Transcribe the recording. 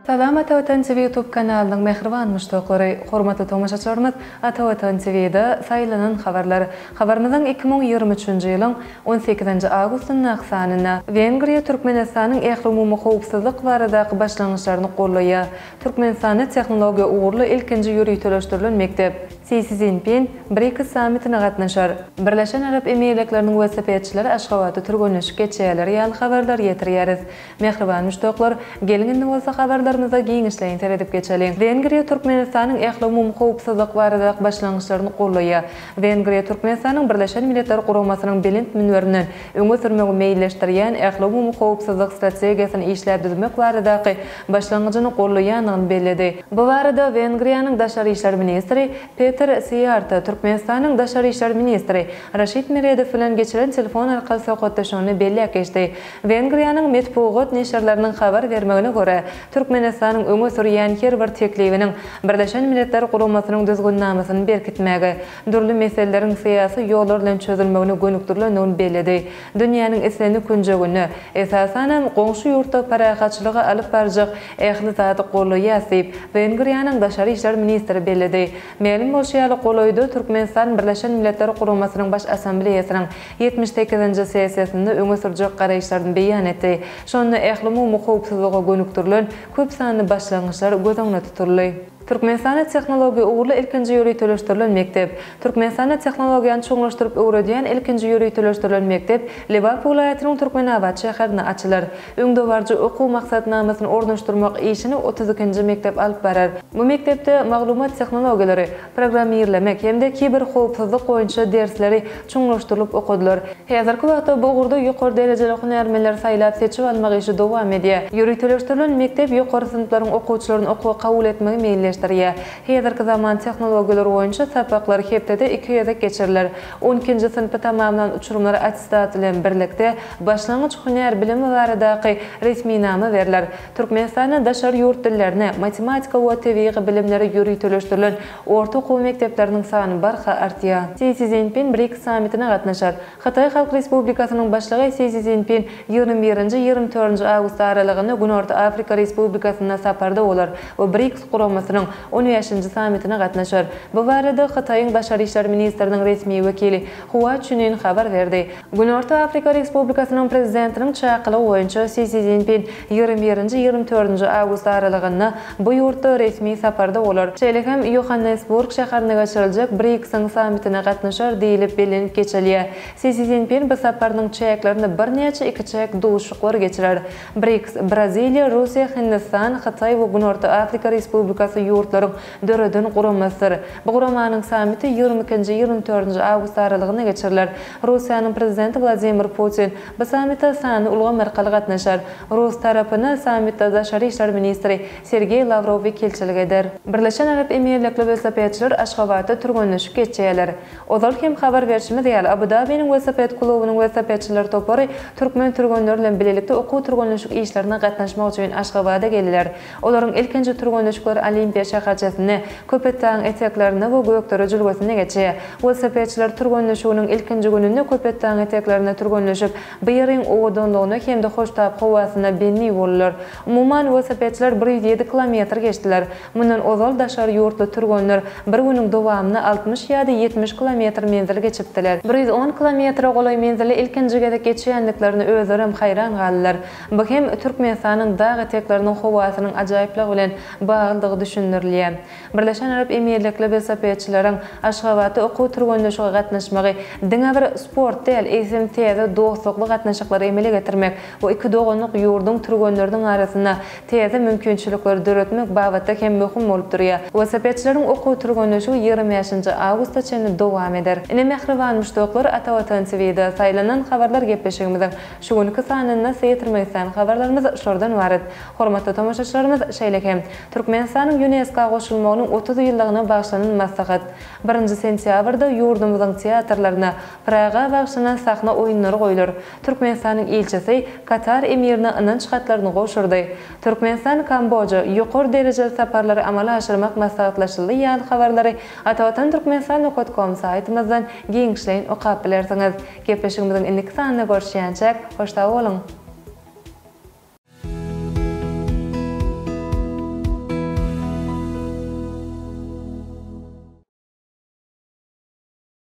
Salam Ata Watan TV YouTube kanalynyň mähriban muşdaklary, hormatly tomaşaçylarymyz Ata Watan TV-de saýlanan habarlar. Habarymyzyň 2023-nji ýylyň 18-nji awgustyndaky sanynda Wengriýa Türkmenistanyň ählumumy howpsuzlyk baradaky başlangyçlaryny gollaýar. Türkmenistanda tehnologiýa ugurly ilkinji ýöriteleşdirilen mekdep. Si Szinpin BRICS sammitine gatnaşar. Birleşen Arap Emirlikleriniň welosipedçileri Aşgabatda türgenleşik geçýärler ýaly habarlary ýetirýäris. Mähriban muşdaklar, geliň indi bolsa habarlarymyza giňişleýin seredip geçeliň. Wengriýa Türkmenistanyň ählumumy howpsuzlyk baradaky başlangyçlaryny gollaýar. Wengriýa Türkmenistanyň Birleşen Milletler Guramasynyň belent münberinden öňe sürmegi meýilleşdirýän ählumumy howpsuzlyk strategiýasyny işläp düzmek baradaky başlangyjyny gollaýandygyny belledi. Bu barada Wengriýanyň daşary işler ministri Peter Siýarto Türkmenistanyň daşary işler ministri Raşid Meredow bilen geçiren telefon arkaly söhbetdeşliginde belläp geçdi. Wengriýanyň metbugat neşirleriniň habar bermegine görä, Türkmenistanyň öňe sürýän her bir teklibiniň Birleşen Milletler Guramasynyň Düzgünnamasyny berkitmäge, dürli meseleleriň syýasy ýollar bilen çözülmegine gönükdirilendigini belledi. Dünýäniň islendik künjeginde, esasanam, goňşy ýurtda parahatçylyga alyp barjak ähli zady gollaýas diýip, Wengriýanyň daşary işler ministri belledi. Mälim bolşy ýaly, golaýda Türkmenistan Birleşen Milletler Guramasynyň Baş Assambleýasynyň 78-nji sessiýasynda öňe sürjek garaýyşlaryny beýan etdi. Şonda ählumumy howpsuzlyga gönükdirilen köp sanly başlangyçlar göz öňünde tutuldy. Türkmenistanda tehnologiýa ugurly ilkinji ýöriteleşdirilen mekdep. Türkmenistanda tehnologiýany çuňlaşdyryp öwredýän ilkinji ýöriteleşdirilen mekdep Lebap welaýatynyň Türkmenabat şäherinde açylar. Öňdebaryjy okuw maksatnamasyny ornaşdyrmak işini 32-nji mekdep alyp barar. Bu mekdepde maglumat tehnologiýalary, programmirlemek hem-de kiberhowpsuzlyk boýunça dersleri çuňlaşdyrylyp okadylar. Häzirki wagtda bu ugurda ýokary derejeli hünärmenleri saýlap-seçip almak işi dowam edýär. Ýöriteleşdirilen mekdep ýokary synplaryň okuwçylaryny okuwa kabul etmegi meýilleşdirýär. Häzirki zaman tehnologiýalary boýunça sapaklar hepdede iki gezek geçiriler. On ikinji synpy tamamlan uçurymlara attestat bilen birlikde başlangyç hünär bilimi baradaky resminama berler. Türkmenistanda daşary ýurt dillerine, matematika we tebigy bilimlere ýöriteleşdirilen orta okuw mekdepleriniň sany barha artýar. Si Szinpin BRICS sammitine gatnaşar. Hytaý Halk Respublikasynyň Başlygy Si Szinpin ýigrimi birinji, ýigrimi dördünji awgust aralygynda Günorta Afrika Respublikasynda saparda bolar we BRICS guramasynyň on bäşinji sammitine gatnaşar. Bu barada Hytaýyň daşary işler ministriniň resmi wekili Hua Çunin habar berdi. Günorta Afrika Respublikasynyň Prezidentiniň çakylygy boýunça Si Szinpin ýigrimi birinji, ýigrimi dördünji awgust aralygynda bu ýurtda resmi saparda bolar. Şeýle hem Ýohannesburg şäherinde geçiriljek BRICS-iň sammitine gatnaşar diýlip bellenip geçilýär. Si Szinpin bu saparynyň çäklerinde birnäçe ikiçäk duşuşyklar geçirer. BRICS, Braziliýa, Russiýa, Hindistan, Hytaý we Günorta Afrika Respublikasy ýurtlaryň döreden guramasydyr. Bu guramanyň sammiti ýigrimi ikinji, ýigrimi dördünji awgust aralygynda geçiriler. Russiýanyň Prezidenti Wladimir Putin bu sammite sanly ulgam arkaly gatnaşar. Rus tarapyna sammitde daşary işler ministri Sergeý Lawrow wekilçilik eder. Birleşen Arap Emirlikli welosipedçiler Aşgabatda türgenleşik geçýärler. Ozal hem habar berşimiz ýaly, Abu-Dabiniň welosiped klubunyň welosipedçiler topary türkmen türgenleri bilen bilelikde okuw-türgenleşik işlerine gatnaşmak üçin Aşgabada geldiler. Olaryň ilkinji türgenleşikleri Olimpiýa şäherçesinde, Köpetdagyň eteklerinde we Gökdere jülgesinde geçýär. Welosipedçiler türgenleşiginiň ilkinji gününde Köpetdagyň eteklerinde türgenleşip, bu ýeriň owadanlygyna hem-de hoştap howasyna bendi boldular. Umuman, welosipedçiler 107 kilometr geçdiler. Mundan ozal daşary ýurtly türgenler bir günüň dowamynda 60 ýa-da 70 kilometr menzil geçipdiler. 110 kilometre golaý menzili ilkinji gezek geçýändiklerine özlerem haýran galdylar. Bu hem Türkmenistanyň dag etekleriniň howasynyň ajaýyplygy bilen baglydygy düşündirilýär. Birleşen Arap Emirlikli welosipedçileriň Aşgabatda okuw-türgenleşige gatnaşmagy diňe bir sport däl, eýsem täze dostlukly gatnaşyklary emele getirmek we iki doganlyk ýurduň türgenleriniň arasynda täze mümkinçilikleri döretmek babatda hem möhüm bolup durýar. Welosipedçileriň okuw-türgenleşigi 25-nji awgusta çenli dowam eder. Ine mähriban muşdaklar Ata Watan TVde saýlanan habarlar gepleşigimiziň Şu günki sanynda size ýetirmek islän habarlarymyz şulardan ybarat. Hormatly tomaşaçylarymyz, şeýle hem, Türkmenistanyň ÝUNESKO. Ýunesko goşulmagynyň 30 ýyllygyna bagyşlanan maslahat. Birinji sentýabrda ýurdumyzyň teatrlarynda Pyraga bagyşlanan sahna oýunlary goýlar. Türkmenistanyň ilçisi Katar emirine ynanç hatlaryny gowşurdy. Türkmenistan Kamboja ýokary derejeli saparlary amala aşyrmak maslahatlaşyldy ýaly habarlary Atavatan Türkmenistan nokat kom saýtymyzdan giňişleýin okap bilersiňiz. Gepleşigimiziň indiki sanynda görüşýänçäk, hoş sag boluň!